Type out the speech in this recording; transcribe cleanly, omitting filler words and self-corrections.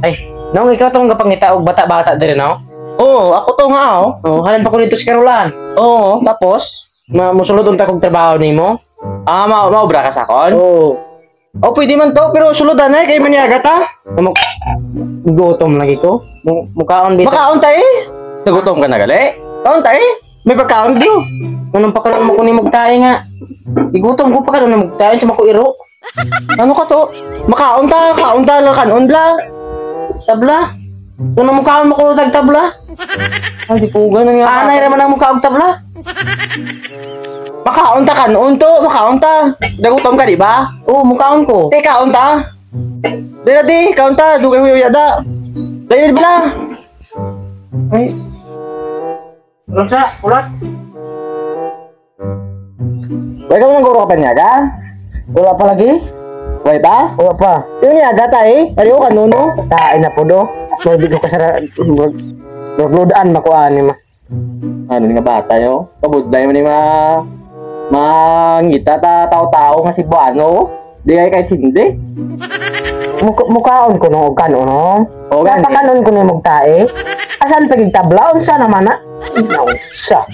Ay, nong ikaw tong gapangita og bata-bata diri, no? Oo, ako to nga oh. Oh, halin pa ko dito sa Carolan. Oo, tapos? Ma musulod unta kog trabaho nimo. Ah, maobra ka sa akon? Oo. Oh, pwede man to, pero suludan na eh, kay maniaga ta. Oh, gutom lagi ko. Mukaon bitaw. Makaon ta eh. Nagutom ka na gali? Kaon ta eh. May pagkaon di. Anong pa karon mo kunin magtae nga? Igutom ko pa karon na magtae sa mako iro. Ano ka to? Makaon ta, kaon ta, kanon bla. Tabla. Kung mukaon mo ko tag tabla. Ay, di po ganun nga. Anay ra man ang mukaog tabla. Makaon ta kanon to, makaon ta. Nagutom ka, di ba? Oo, mukaon ko. Te, kaon ta. Di na di, kaon ta, dugay huyo yada. Dahil bla. Ay. Unsa? Ulat? Wala ka mo guro ka pa niyaga? Wala pa lagi? Wala pa? Wala pa. Yung niyaga ta eh. Ariyo ka nuno. Tae na po do. Di ko kasara magludaan makuha ni ma. Ano nga bata yo? Kabudlay mo ni ma mangita ta tao-tao nga si Buano. Di kay kahit hindi. Mukaon ko no og kanon no. O gani. Napakanon ko ni magtae. Asan pagig tabla unsa naman na? Nausa.